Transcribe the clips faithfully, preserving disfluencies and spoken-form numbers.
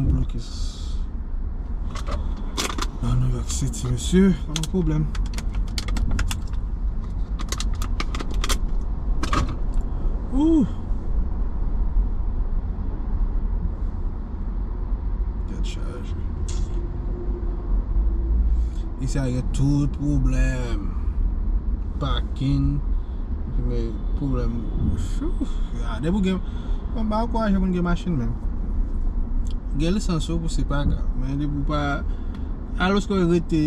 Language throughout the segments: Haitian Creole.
Bloke s-, nan New York City, mesye, pa gen pwoblèm. Ooh. Tèt chaje. Isi a gen tout pwoblèm. Pakin. Men pwoblèm. Fyou. Ah, depi w gen, bon, m pa ankouraje moun gen machin menm. Gen lisans yo pou se pa ka. Men depi w pa, alòske w rete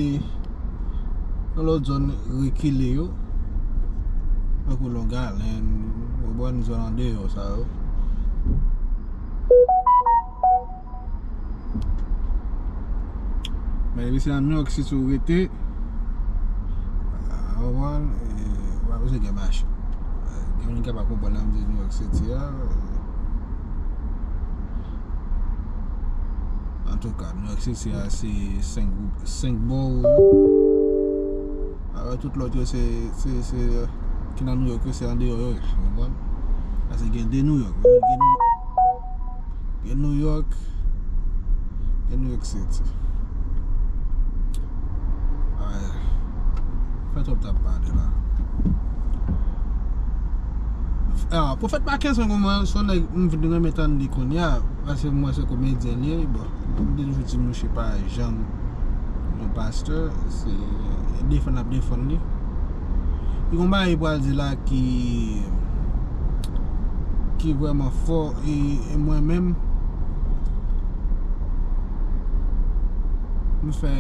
nan lòt zòn rekile yo, tankou Long Island, w konprann, zòn andeyò sa yo. Men depi se nan New York City ou rete, ah, w konprann, e, ou pa bezwen gen machin. Gen moun ki pa konprann lè m di New York City a. Antouka, New York City a se senk gwoup, senk bò yo. Alò, tout lòt yo se, se, se, ki nan New York yo, se andeyò yo ye, w konprann? Paske gen de New York, gen New, gen New York, gen New York City. Ay, fè twòp t ap pale la. Ah, Pwofèt Mackenson, kòman, se yon nèg m vin renmen tande kounye a, paske m wè se komedyen li ye, bon, m te toujou di mouche pa janm yon pastè, se defann l ap defann li. Li gon bagay li pral di la ki, ki vrèman fò, e, e mwen menm, m fè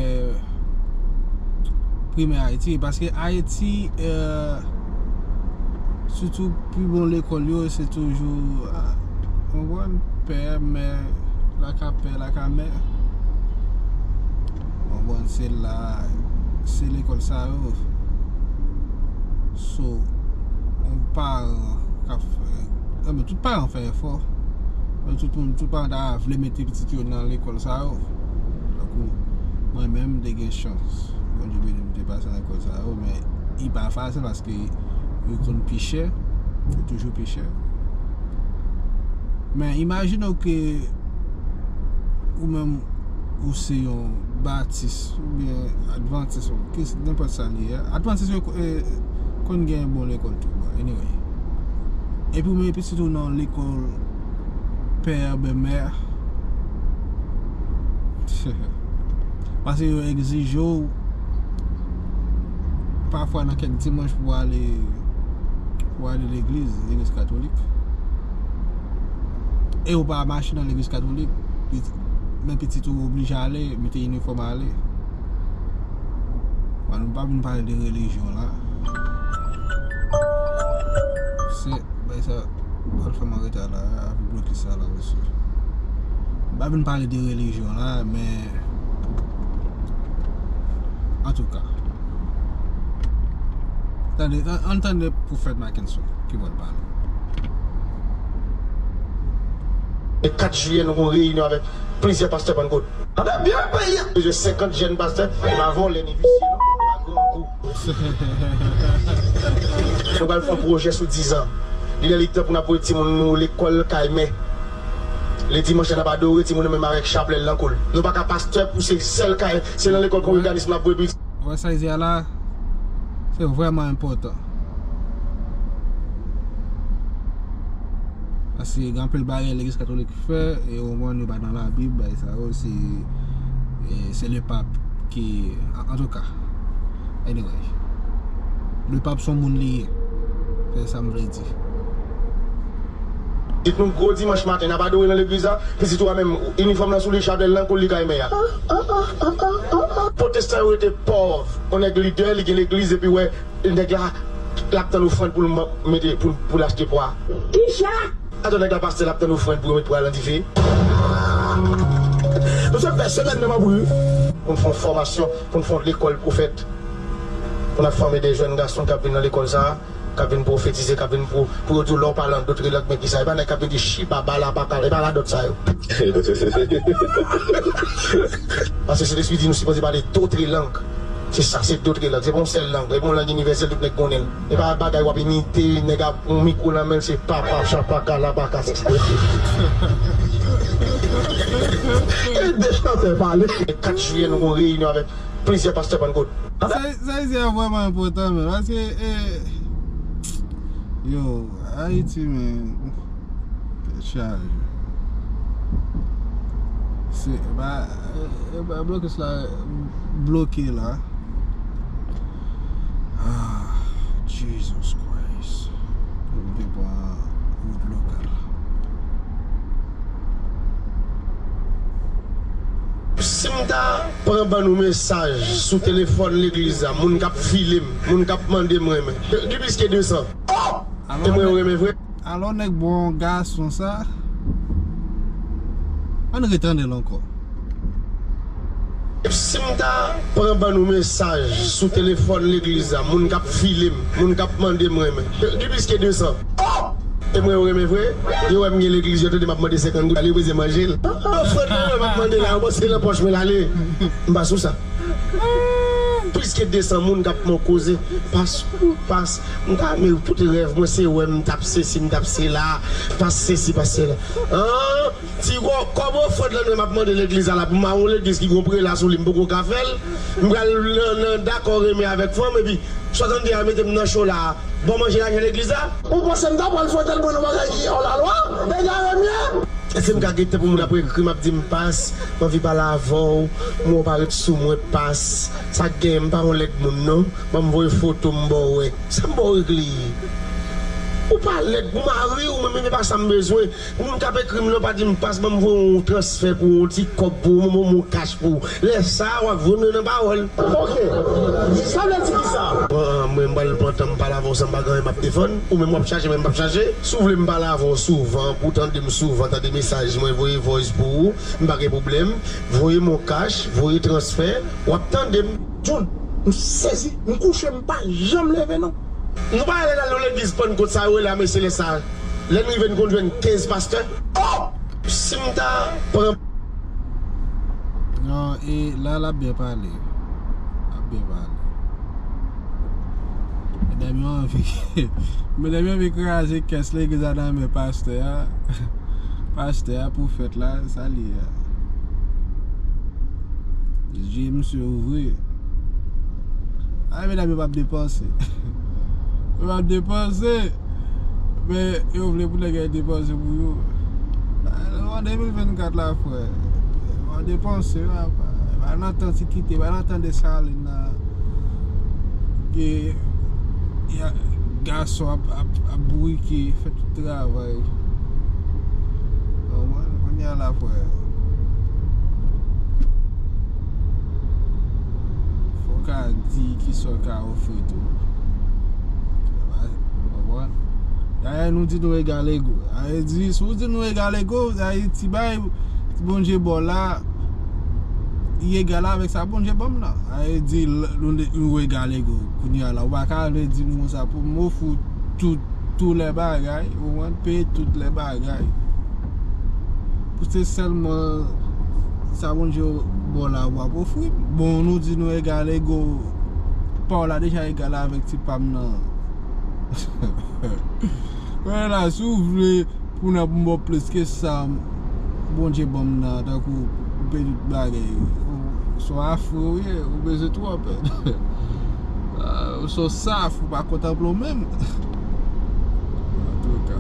primè Ayiti, paske Ayiti, e, sitou pi bon lekòl yo, se toujou, e, w konprann, pè, mè, laka pè, laka mè. W konprann, se la, se lekòl sa yo. So, yon paran k ap fè, non, men tout paran fè efò. Men tout moun, tout paran ta vle mete pitit yo nan lekòl sa yo. Tankou mwen menm, m te gen chans. Bondye beni m, m te pase nan lekòl sa yo, men li pa fasil paske yo konn pi chè, yo toujou pi chè. Men imajine w ke ou menm ou se yon batis oubyen advantis, ou ke nenpòt sa li ye. Advantis yo ko-, e, konn gen bon lekòl tou, but anyway. Epi ou menm pitit ou nan lekòl pè, bèmè. Paske yo egzije w pafwa nan kèk dimanch pou w ale, pou w ale legliz, legliz katolik. E ou pa mache nan legliz katolik, pit-, men pitit ou oblije ale, mete inifòm ale. Bon, nou pa vin pale de relijyon la. Se, bay sa, pral fè m an reta la, avèk blokis sa la, mesye. M pa vin pale de relijyon la, men, antouka. Tande, an, ann tande Pwofèt Mackenson ki pral pale. E kat jiyè, nou gon reyinyon avèk plizyè pastè Pannkot. Tande byen, peyi a. Bezwen senkant jèn pastè, e pa vòlè ni visye, non, e pa grangou. Nou pral fè yon pwojè sou dizan. Li lè li tan pou n ap voye timoun nou lekòl kay mè. Ledimanch la, n ap adore timoun yo menm avèk chapelèt lan kou l. Nou pa ka pastè pou se sèl kay, se nan lekòl kongreganis n ap voye pitit. Ou wè sa l di a la? Se vrèman enpòtan. Paske gen anpil bagay legliz katolik fè, e ou konprann yo pa nan Labib, bagay sa yo, se, e, se lepap ki, an, antouka. Anyway. Lepap se yon moun li ye. Se sa m vle di. Pitit nou gwo dimanch maten, n ap adore nan legliz la, pitit ou a menm, inifòm nan sou li, chapelèt lan kou l, li kay mè a. Pwotestan yo rete pòv, yon nèg lidè, li gen legliz, epi wè, nèg la, l ap tann ofrann pou l mete, pou, pou l achte pwa. Kisa? Atò nèg la pastè, l ap tann ofrann pou yo met pwa l nan dife. Nou se fè semèn menm an bri. Pou n fè yon fòmasyon, pou n fè yon lekòl pwofèt. Pou n ap fòme de jèn gason k ap vin nan lekòl sa a, k ap vin pwofetize, k ap vin pou, pou yo di w lè w pale an dòt lang, men kisa? E pa nèg k ap vin di chipa, bala, baka, e pa radòt sa yo. Paske Sentespri di nou sipoze pale dòt lang. Se sa, se dòt lang. Se pa yon sèl lang. E pa yon lang inivèsèl tout nèg konnen l. E pa bagay w ap imite, nèg ap yon mikwo nan men l, se papa, chapa, kala, baka. Kite chantè pale. Kat jiyè, nou gen yon reyinyon avèk plizyè pastè Pannkot. Sa, sa isi a vrèman enpòtan, men. Paske, eh, yo, Ayiti, men, tèt chaje. Se, ba, eh, eh, ba, blokis la, bloke la. Ah, Jesus Christ. Mwen te pran wout lokal. Si m ta pran ban nou mesaj sou telefòn legliz la, moun k ap file m, moun k ap mande m renmen, gen plis ke de san. Oh! E mwen yo renmen vre. Alò, nèg bon gason sa. Ann retande l ankò. Si m ta pran ban nou mesaj sou telefòn legliz la, moun k ap file m, moun k ap mande m renmen, gen plis ke de san. Oh! E mwen yo renmen vre. Yo wè m gen legliz, yo tande m ap mande senkant goud, yo bezwen manje l. Oh, frè, nan m ap mande la, yo panse nan pòch mwen l ale. M pa sou sa. Plis ke de san moun k ap fè yon koze. Pas, pas. M ta, men tout rèv mwen se wè m t ap sesi, m t ap sela. Pas sesi, pas sela. An, ti gwo, kòman Fred Landry m ap mande legliz la la pou m a yon legliz ki gon prela sou li, m poko ka fè l. M pral nan, nan dakò renmen avèk fanm, epi swasannde a mete m nan cho la. Bon, manje lajan legliz la. Ou panse m ta pral fè tèlman yon bagay ki hors la loi? Egare m ye? Èske m ka gen tan pou moun ap ekri m ap di m pas, m anvi pale avè w, m wè w parèt sou mwen pas. Sa k genyen, m pa yon lèd moun non. Ban m voye foto m ba w wè. Sa m ba w regle? Ou pa lèd, ou mari w, mwen menm e pa sa m bezwen. Moun k ap ekri m nan pa di m pas, ban m voye yon transfè pou w, yon ti kòb pou w, mwen ban w yon kach pou w. Lè sa a, w ap jwenn mwen nan pawòl. Ok. Sa vle di kisa? Bon, mwen, m pral pran tan m pale avè w san m pa gen anyen m ap defann. Ou menm w ap chache, mwen m p ap chache. Si w vle m pale avè w souvan, pou w tande m souvan, tande mesaj mwen, voye voice pou ou, m pa gen pwoblèm. Voye m yon kach, voye transfè, w ap tande m. John, m sezi, m kouche, m pa janm leve non. Nou pa rele nan legliz Pannkot sa yo rele a mesye lè sa. Lè n rive n konn jwenn kenz pastè. Oh! Si m ta pran. Non, e la, l ap byen pale. L ap byen pale. Medam yo anvi, medam yo anvi kraze kès legliz la nan men pastè a. Pastè a, pwofèt la, sa li ye a? Je misye ouvri. Ay, medam yo p ap depanse. Yo p ap depanse. Men yo vle pou nèg yo depanse pou yo. An de mil vennkat la, frè. Yo depanse, yo pa, pa nan tan ti kite, pa nan tan Desalin nan. Ke gason ap, ap, ap bourike, fè tout travay. Konprann? Kounye a la, frè, fò w ka di kisa w ka ofri tou. Konprann? Dayè, nou di nou egal ego. Sa vle di, si w di nou egal ego, sa vle di ti bay Bondye ba w la, li egal avèk sa Bondye ban m nan. Sa vle di, l-, nou, nou egal ego. Kounye a la, ou pa ka vle di m konsa pou m ofri w tout, tout lè bagay, ou konprann, peye tout lè bagay. Pou se sèlman sa Bondye ba w la, w ap ofri m. Bon, nou di nou egal ego, pa w la deja egal avèk ti pa m nan. Wè la, si w vle, pou nan pou m ba w plis ke sa Bondye ban m nan, tankou m peye tout bagay. Ou, se yon afre ou ye, ou bezwen twòp. Ah, ou se yon saf, ou pa kontanple w menm. Antouka.